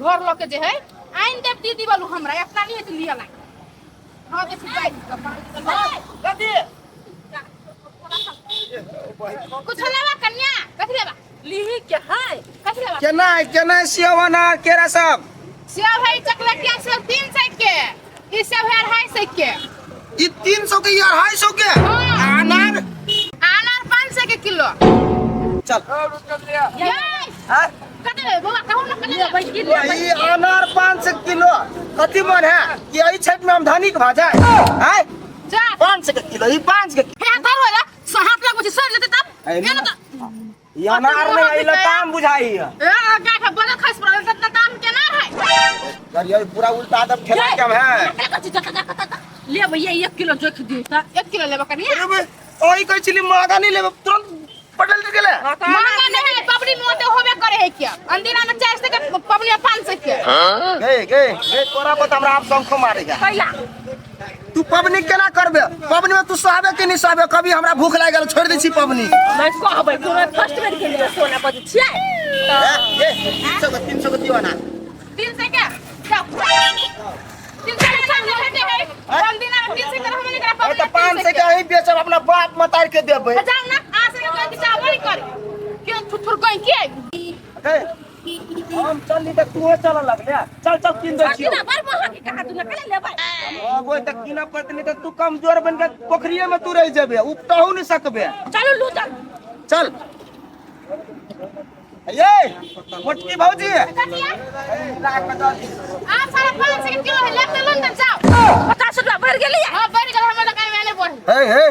घर लऽ के जे है आनि देब दीदी बालू हमरा अपना नहीं है लिअ लाग हाँ देखी जाय कथी कुछ लेबा कन्या कथी लेबा लीही के है कथी लेबा केना है केना है सेब अनार केरा सब सेब है चकलेटिया सेब 300 के ई सेब है 250 के ई 300 के ई 250 के हाँ। आ अनार अनार 500 के किलो चल ये हाँ? कते लेबै बौआ कहू ना कते लेबै ई अनार 500 किलो कथी मन है कि एहि छठ में हम धनिक भऽ जाए आय जा 500 के किलो ई 5 के हे धरो ला हाथ लगबै छै सड़ जेतै तब ऐ ये ना तऽ ई अनार नहीं ई लताम बुझाई है ए गाय के बदल खसि पड़ल तऽ लताम केना है करियो ई पूरा उल्टा दब ठेला के हम है ले भैया एक किलो जोख दियो त 1 किलो लेबै कनिया अरे बे ओही कहै छली महगा नहीं लेबै तुरंत पटल गेलै महंगा नहीं है पबनी में ओते होबे करे है क्या अंदिना में 400 के पबनी में 500 के गे गे गे तोरा पर हमरा आब शंखो मारेगा कैला तू पबनी केना करबे पबनी में तू सहबे कि नहीं सहबे कभी हमरा भूख लागि गेल छोड़ दै छी पबनी मैं कहबै कोनो फर्स्ट बेर के लिए सोना बजै छियै ए, ए, 300 के 300 के दियो ना 300 के जाओ 300 के सामने भेटे है अंदिना में 300 के रहबे नहीं करा ए पबनी त 500 के ही बेचब अपना बाप मतार के देबै जाओ ना आ से कोई कि चावल कर क्यों थुथुर कोई के ए, हम चलली त तूहो चल लगले चल चल कीन दै छियौ ना बर महंगा के कहा तू ना कैला लेबै अब ओइ त कीनऽ पड़तै नहीं त तू कमजोर बन के पोखरिये में तू रह जेबे उपटहु नहीं सकबे चलू लू चल चल ये मोटकी भौजी कथिया लाख में दऽ दी। आ सारा 500 के किलो है लेते लंदन जाओ 50 रुपया बढ़ गेलै हां बढ़ गेल हमर दुकान में नहीं बढ़ हे हे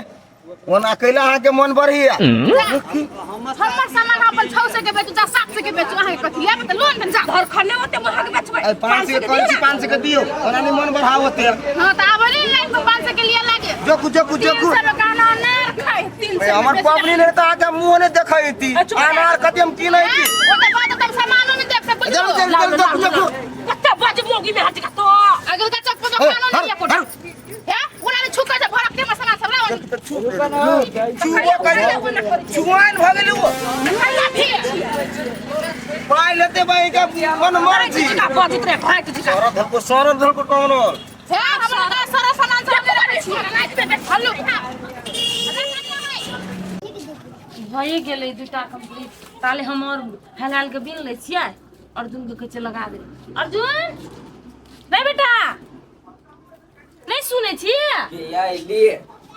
ओना कैला अहाँके मन बढ़िया हमर सामान हम अपन 600 के बेचू जा 700 के बेचू अहाँ के कथी लेब त लोन जा घर खने ओते महग बेचबै अरे 500 के कौन सी 500 के दियो ओना नहीं मन बढ़ाओ होते हां त आब नहीं लाइन पर 500 के लिए लागे जोकू जोकू जोकू 300 में गाना अनार खाए 300 हमर पबनी नहीं तऽ अहाँके मुँह नहीं देखैती अनार कथी हम कीनै छी ओ त बात तब सामानो नहीं देख से जल्दी जल्दी जल्दी जोकू जोकू कते बाज मोगी में हट तो अगल का चक पर खानो नहीं है कोटा हे ओना में छुका जा भरक के मसाला सब लाओ छुबो करी छुआन भऽ गेलै ओ पाइ लेते भाई के मन मर्जी का बाजत रे भाई तुझे सरल धलको सरल धलको कौनो हे हमरा का सारा सामान सब रखै छी हल्लू भइए गेलै दूटा कम्प्लीट ताले हम और फैलाल के बिन लै छियै अर्जुन के कहै छै लगा दे अर्जुन नहीं बेटा नहीं सुनै छी लिए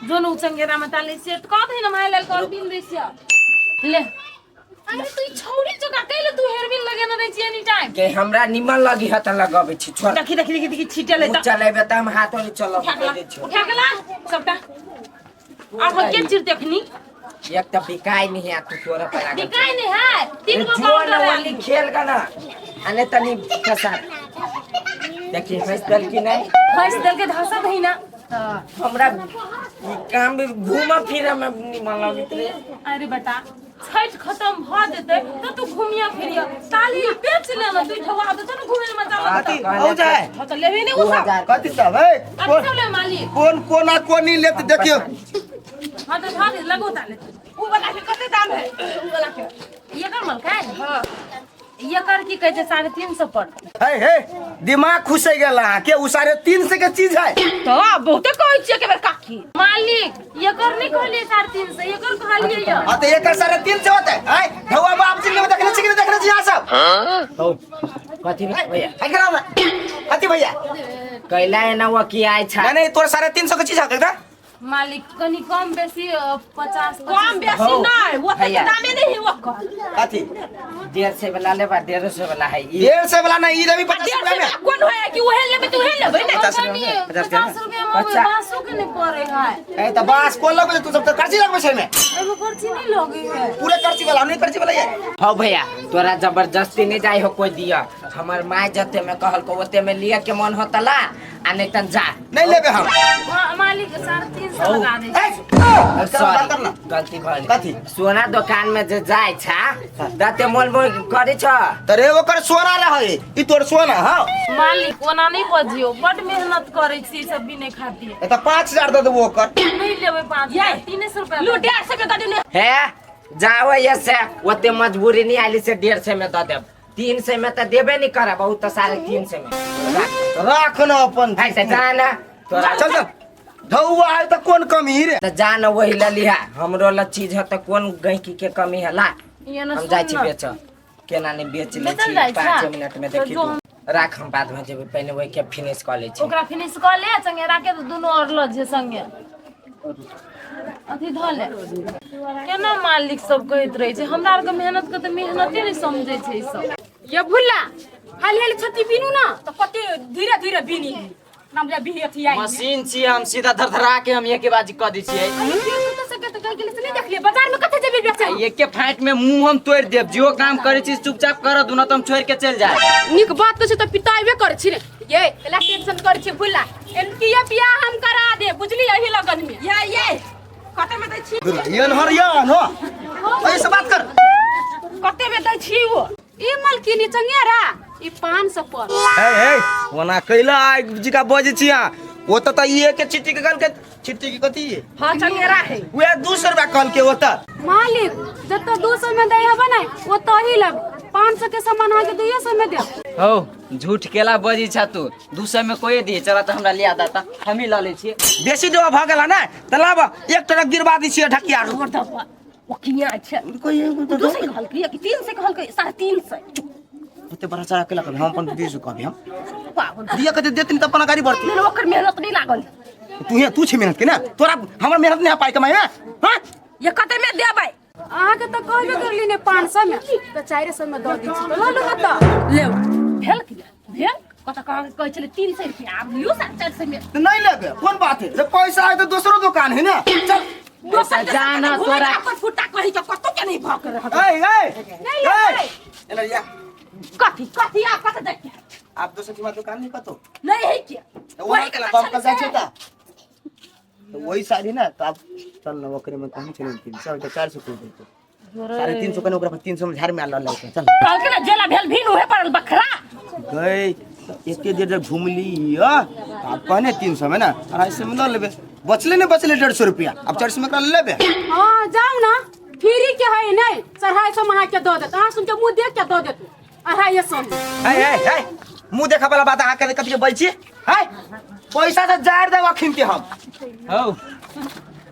जोन उ चंगेरा में ताले छियै तऽ कह दही ने माय लेल और बिन दै छियै ले अरे तू ई छौड़ी जका कैले तू हेयरबिन लगेने रहै छी एनी टाइम के हमरा निमन लगी है त लगाबै छी छोड़ देखी देखी देखी देखी छीटल है उ चलेबे त हम हाथो नहीं चलब उठा के ला उठा के ला सबटा आब हम के चिर देखनी एक त बिकाई नहीं है तू तोरा पर लागल बिकाई नहीं है तीन गो जो काउंटर न है वाली खेल का ना अने तनी फसा देखी हंस दल की नहीं फंस दल के धसा दही ना हमरा ई काम भी घूमा फिरे में निमन लगत रे अरे बेटा छठ खत्म भ जेतै तऽ तू घूमिया फिरिया ताली बेच ले ना तू ठवा दे तो घूमे में मजा लगत कथी हो जाए हां तऽ लेबे नहीं उ सब कथी सब है अभी कोन सब ले मालिक कोन कोना कोनी लेत देखियो हां तऽ धर लगो ताले उ वाला के कते दाम है उ वाला के ये कर मलका हां ये कर की कहै छै 350 पर हे हे दिमाग खुश गेल अहाँके उ 350 के चीज है तो बहुते कहै छियै के बेर काकी मालिक ये कर नहीं कहलिए 350 ये कर कहलिए ये हाँ तो एकर 350 होते है ढौआ बाप जी में देखने छी कि नहीं देखने छी यहाँ सब हौ कथी भैया है करा में कथी भैया कैला एना वो की आय छा नहीं नहीं तोर 350 के चीज है देखता मालिक कनी कम बेसी 50 कम बेसी हौ, नहीं वो भैया। दामे नहीं है ओकर कथी 150 वाला लेबा 150 वाला है ई 150 वाला नहीं ई देबी 50 डेढ़ रुपया सौ में वाला कोन होय कि उहे लेबै तऽ उहे लेबै ने 50 रुपया में, 50 रुपया में। 50 रुपया में पचास। बांसो के नहीं पड़े है ए त बांस कोन लगबै छै? तू सब त कर्जी लगबै छै एमे एगो पर्ची नहीं लगे है पूरे कर्जी वाला नहीं कर्जी वाला ये हौ भैया तोरा जबरदस्ती नहीं जाय हो कोई दिया हमर माय जते में कहल को ओते में लिए के मन होतला आ नहीं तन जा नहीं लेबे हम हाँ, मालिक 350 लगा दे ए सॉरी करना गलती भइल कथी? सोना दुकान में जे जाय छा दाते मोल मोल करे छ त रे ओकर सोना रहै ई तोर सोना हां मालिक ओना नहीं बजियो बड मेहनत करे छी सब भी नहीं खाती ए त 5000 दे देबो ओकर नहीं लेबै 5 300 रुपया लू 150 में दऽ दियौ ने हे जाओ ये से ओते मजबूरी नहीं आइली से 150 में दऽ देब 300 में तऽ देबे नहीं करब, बहुत तऽ 350 में राख। राख न अपन। है तऽ जा ना तोरा। चल चल, धौआ है तऽ कोन कमी रे? तऽ जा ना वही लऽ लिहा, हमरो लऽ चीज है तऽ कोन गैंकी के कमी है। ला ये ना हम सुन जाइ छी ना। बेचऽ, केना नहीं बेच लै बेचल छी जाइ छा? 5 मिनट में। तऽ देखी जो तू राख, हम बाद में जेबै, पहिने वही के फिनिश कऽ लै छी। ओकरा फिनिश कऽ ले चंगेरा के, तऽ दुनू और लऽ जे संगे अथी धऽ ले। केना मालिक सब कहैत रहै छै, हमरा आरके मेहनत के तऽ मेहनते नहि समझै छै ई सब। ये भुल्ला, हाली हाली छत्ती बिनू ना तऽ कते धीरे धीरे बिनी है नाम जा बिही अथी आई। मशीन छियै, हम सीधा धरधरा के हम एके बाजी कऽ दै छियै। नहीं देखलिए बाजार में कते जेबे बेचे? एके फाइट में मुंह हम तोड़ देब। जो काम करै छी चुपचाप कर दू, ना तो हम छोड़ के चल जाए। नीक बात कहै छै तऽ पिताइबे करै छी रे। ये एला टेंशन करै छी भुल्ला, एनकी ये बियाह हम करा दे बुझली एही लगन में। ये ये कते में दै छी? ये नहर ये नो ऐसे बात कर। कते में दै छी वो ई मलकिनी चंगेरा ई 500 पर? हे हे, ओना कैला आइ जी का बजै छी अहाँ? ओतऽ तऽ ई के चिट्ठी के कहलकै, चिट्ठी के कथी? हाँ चंगेरा है। उएह 200 रुपया कहलकै ओतऽ। मालिक, जतऽ 200 में दै हबे ने ओतऽ ही लब, 500 के सामान अहाँके 200 में देब। हौ, झूठ केला बजी छा तू? 200 में कोई दिए? चला तऽ हमरा लिया दाता, हम ही लऽ लै छियै। बेसी देबऽ भऽ गेल ने तऽ लाब, एक ट्रक गिरबा दै छियै ढकिया। ओ किया छै? 200 कहलकै कि 300 कहलकै? 350। ओते बड़ा चढ़ा केला कभी हम अपन 200 कहबी हम पागल। दिया कते देतिन तऽ अपन गाड़ी बढ़ती। लेकिन ओकर मेहनत नहीं लागल। तू हे, तू छै मेहनत के ना, तोरा हमर मेहनत नहीं है पाई कमाई में। हां ये कते में देबै? अहाँके तऽ कहबे करली ने 500 में, तऽ 400 में दऽ दै छी, तऽ लऽ लू तऽ ले भेल कि भेल? कत कहै छलै 300 रुपया, आब लियौ 450 में। तऽ नहीं लेबे, कोन बात है? जब पैसा है तऽ दोसरो दुकान है ना, चल। दोसर जा ना तोरा। अपन फुटा कही के कतो के नहीं भऽ के रहत। ए ए नहीं लेबै। एना या। कथी कथी आप कत देख के? आप दोसर ठिमा दुकान नहीं कतो? नहीं है के। तऽ वही केला कम कर जाइ छै तऽ वही साड़ी ना, तो आप चल ना ओकरे में कहीं चले 300 तऽ 400 कोई देते 350 कने ओकरा पर 300 में झाड़ में लऽ लऽ चल। कहलकै ना जेला भेल भीन उहे पड़ल बखरा। गई एते देर जब घुमली आप कहने 300 में ना 250 में लऽ लेबे, बचले ने बचले 150 रुपया, अब 400 में एकरा लेबे। हाँ जाउ ना, फ्री के है नहीं, 250 में अहाँके दऽ देत, अहाँ सुनके मुँह देख के दऽ देत 250 में। हे हे हे, मुँह देखा वाला बात अहाँ के कथी के बजै छी? है पैसा से जाड़ देब अखिन के हम। हौ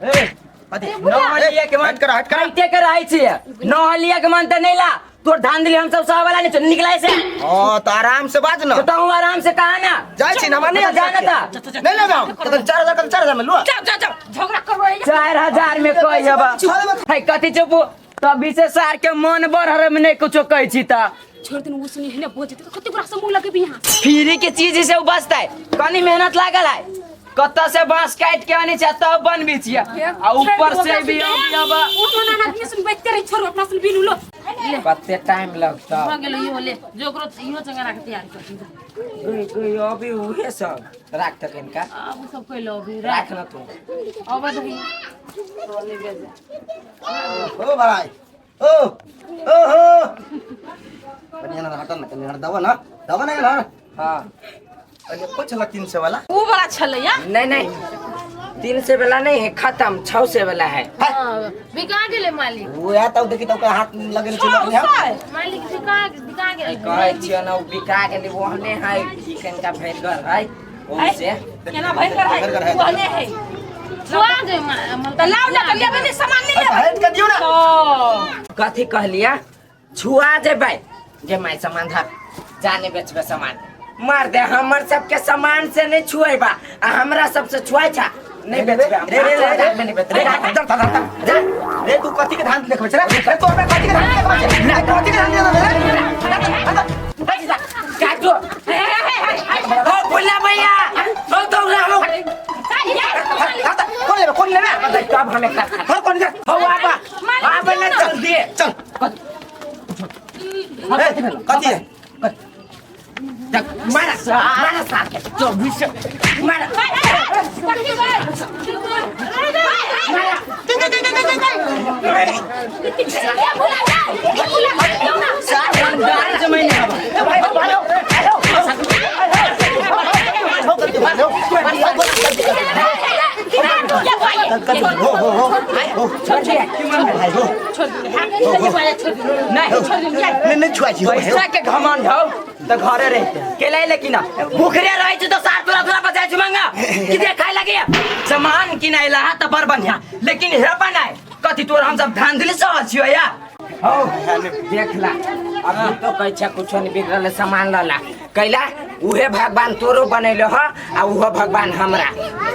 ए कथी? नौ हलिया के मन हट कर, हट कर। काटे के रहै छियै, नौ हलिया के मन तऽ नहीं ला, तोर धान दिली हम सब सह वाला नहीं छौ, निकलै से। हाँ तो आराम से बाज ना। तो तू आराम से कहा ना। जाइ छी ना, हमरा नहीं जाना था। नहीं लेबै हम। तो 4000 कन 4000 में लुआ। जाओ जाओ जाओ, झगड़ा करबो। 4000 में कहि हबा है कथी चुप तभी से सार के मन बढ़ में नहीं कुछो कहै छी त छोड़ दिन वो सुनी है ना बोझ तो कते गोरा से मुंह लगेबी यहाँ। फ्री के चीज से बचतै, कनी मेहनत लागल है, कतऽ से बांस काट के आनै छै तब बनबै छियै, आ ऊपर से भी अब ओ मना आदमी सुन बैठते रही, छोड़ो अपना सुन बिनु लो। कते टाइम लगतौ? भऽ गेलै इहो ले जो, ओकरो इहो चंगेरा के तैयार कर दी। गई गई, अभी उहे सब राख तक इनका। आब सब कैलो अभी। राख न तू। अब दही तो नहीं बेजा। ओ भाई ओ ओ हो, कनी ना हटन ना, कनी दवा ना, दवा ना ना। हाँ अरे कुछ छला 300 वाला? ऊ वाला छलैया। नहीं नहीं, 300 वाला नहीं है, खत्म, 600 वाला है। हाँ, बिका गेलै मालिक। वो या तब देखी तो हाथ लगेने छै लगने हम। मालिक बिका बिका गेलै। कहै छियै ना, उ बिका गेलै, ओहने है कनिका भरिगर है ओहिसे। केना भरि कर है? भरिगर है। ओहने है। छुआ जे तऽ लाउ ना तऽ लेबै नहि सामान नहि लेबै। हट के दियौ ना। कथी कहलिया? छुआ जेबै गे माय, सामान धर, जाने बेचबे सामान। मार दे, हमर सबके सामान से नहीं छुएबा आ हमरा सबसे छुआइ छा नहीं बेचबे हम। रे रे रे रे नहीं बेचबे। रे, धर धर धर धर रे, तू कथी के धान देखबै छै रे? रे तू हमरा कथी के धान देखबै छै रे? कथी के धान देखबै रे? काटो ओ भुल्ला भैया, ओ दौड़ा हो। कोन लेबे, कोन लेबे? कब हमें कर हर कोन जा। हो आबा आबा ना जल्दी। चल ए, कथी है? मारा मारा सार के 24 मारा सार जमाइन हो हो हो हो। हो छोड़ दिया भाई हो छोड़ दे हां छोड़ दे नहीं नहीं नहीं छुआ छी हो भाई हो। पैसा के घमंड हो तो घरे रहते केले लेकिन भूखरे रहे छी तो सार तोरा तोरा बजाय छी मंगा कि देखाय लगे सामान किनाइला त बड़ बढ़िया लेकिन हे बनाए कथी तोर हम सब धांधली सहल छियो या हो देख ला अभी तो कहै छै कुछो नहीं बिगड़ल सामान लला कैला उहे भगवान तोरो बनैलो ह आ उहो भगवान हमरा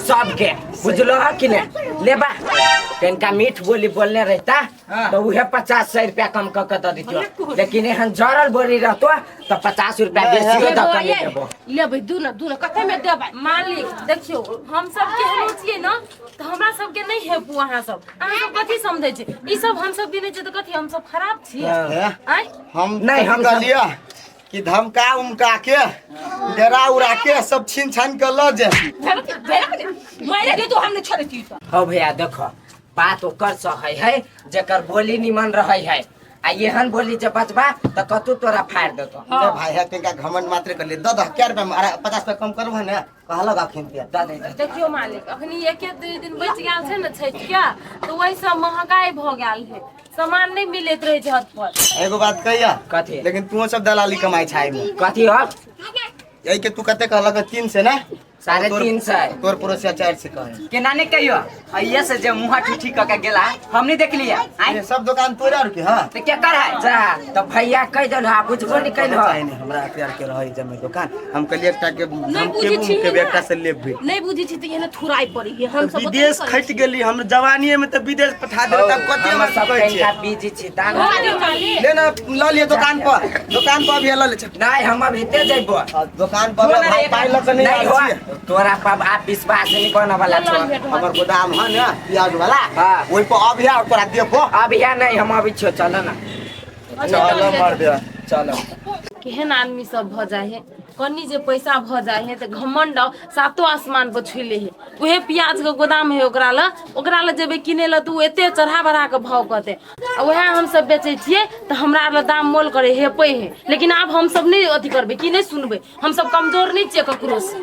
सबके बुझलो ह कि ने लेबा तनिका मीठ बोली बोलने रहता तो उहे 50-100 रुपया कम क के दऽ दितियो, लेकिन एहन जरल बोली रहतो तो 50 रुपया बेसियो दऽ के नहि देबो। लेबै दू न दू न कते में देबै? मालिक देखियौ हम सब केहनो छियै न तऽ हमरा सबके नहि हेपू। अहाँ सब कथी समझै छी? ई सब हम सब बिनै छियै तऽ कथी हम सब खराब छियै? हैं? आँय हम नहीं, हम कथी कहलियै कि धमका उमका के डरा उड़ा के सब छीन छान के ल जे मारे दे तो हमने छोड़े छी तो। हो भैया देखो बात ओकर सही है जेकर बोली निमन रहे है, आ एहन बोली जे बचबा तऽ कतौ तोरा फाड़ देतो। ले भाई है तिनका घमंड मात्र कर ले दऽ दह क्या रुपया में 50 रुपया कम करबह ने कहलक अखन ते दऽ दे दऽ दे। देखियौ मालिक अखनी एके दू दिन बचि गेल छै ने छठि के, तऽ ओहिसँ महगाई भऽ गेल है, सामान नहि मिलैत रहै छै हद पर। एगो बात कहिया कथी? लेकिन तू सब दलाली कमाई छै एहिमे। कथी हो? यही के तू कते कहलक 300 ने? 350। तोर पड़ोसिया 400 कहे। केना नहीं कहियो अइये से जे मुँह ठूठी क के गेला हमनी देख लिया आइ ये सब दुकान तोरे और के हां तो क्या कर है जा तो भैया कह देल हा बुझबो नहीं कैल चाहे नहीं हमरा अख्तियार के रहे जमे दुकान हम कहलिए एकटा के नहीं हम बुझै केबू छी के ने। एकटा से लेबे। नहीं बुझै छी तऽ एहने थुराइ पड़ी है हम सब विदेश खटि गेली हम जवानीए में तऽ विदेश पठा देब तब कथी हमर हमरा सब कहै छियै? कनिका बिजी छी दान ले ना ल लिअ दुकान पर, दुकान पर अभी ल ले छै। नहीं हम अब हेते जइबो आ, दुकान पर भाई पाइ लऽ के नहीं नहीं आयल हो छियै। तोरा पर आप विश्वास नहीं बने वाला छो। हमर गोदाम है ने प्याज वाला हाँ। ओहि पर अभी आ तोरा देबो। अब या नहीं हम अभी छियो चलो ना चलो मर दे चलो। केहन आदमी सब भऽ जाइ है, कनी जे पैसा भऽ जाइ है तऽ घमंड सातो आसमान पर छुइ ले है। उहे प्याज के गोदाम है ओकरा लए, ओकरा लए जेबै किनै लए तऽ ओ एते चढ़ा बढ़ा के भाव कहतै, आ उएह हमसब बेचै छियै तऽ हमरा लए दाम मोल करे हेपै है। लेकिन आब हमसब नहि अथी करबै कि नहि सुनबै, हमसब कमजोर नहि छियै ककरोसँ।